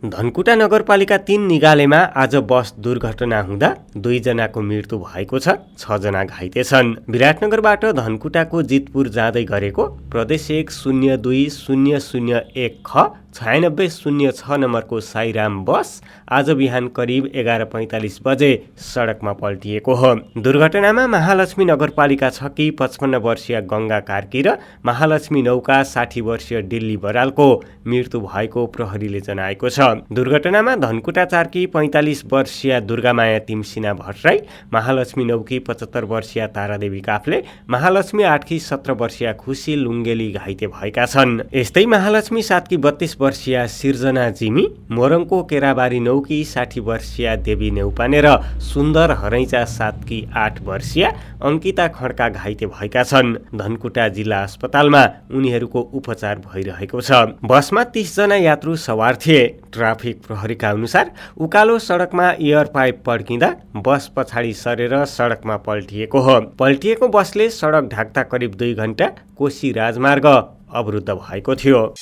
धनकुटा नगरपालिका 3 निगालेमा आज बस दुर्घटना हुँदा 2 जनाको मृत्यु भएको छ, 6 जना घाइते छन्। विराटनगरबाट धनकुटाको जितपुर जाँदै गरेको प्रदेश 102-001 ख 9606 नम्बरको साईराम बस आज बिहान करिब 11:45 बजे सडकमा पल्टिएको हो। दुर्घटनामा महालक्ष्मी नगरपालिका 6 की 55 वर्षीय गंगा कार्की र महालक्ष्मी नौका 60 वर्षीय दिल्ली बरालको मृत्यु भएको प्रहरीले जनाएको छ। दुर्घटनामा धनकुटा 4 की 45 वर्षीय दुर्गामाया तिमसिना भट्टराई, महालक्ष्मी 9 की 75 वर्षीय तारादेवी काफ्ले, महालक्ष्मी 8 की 17 वर्षीय खुसी लुङ्गेली घाइते भएका छन्। यस्तै महालक्ष्मी 7 की 32 वर्षीय सिर्जना जिमी, मोरङको केराबारी 9 की 60 वर्षीय देवी नेउपाने र सुन्दर हरैचा 7 की 8 वर्षीय अंकिता खड्का घाइते भएका छन्। धनकुटा जिल्ला अस्पतालमा उनीहरूको उपचार भइरहेको छ। बसमा 30 जना यात्रु सवार थिए। ट्राफिक प्रहरीका अनुसार उकालो सडकमा एयर पाइप पड्किँदा बस पछाडि सरेर सडकमा पल्टिएको हो। पल्टिएको बसले सडक ढाक्दा करिब 2 घण्टा कोशी राजमार्ग अवरुद्ध भएको थियो।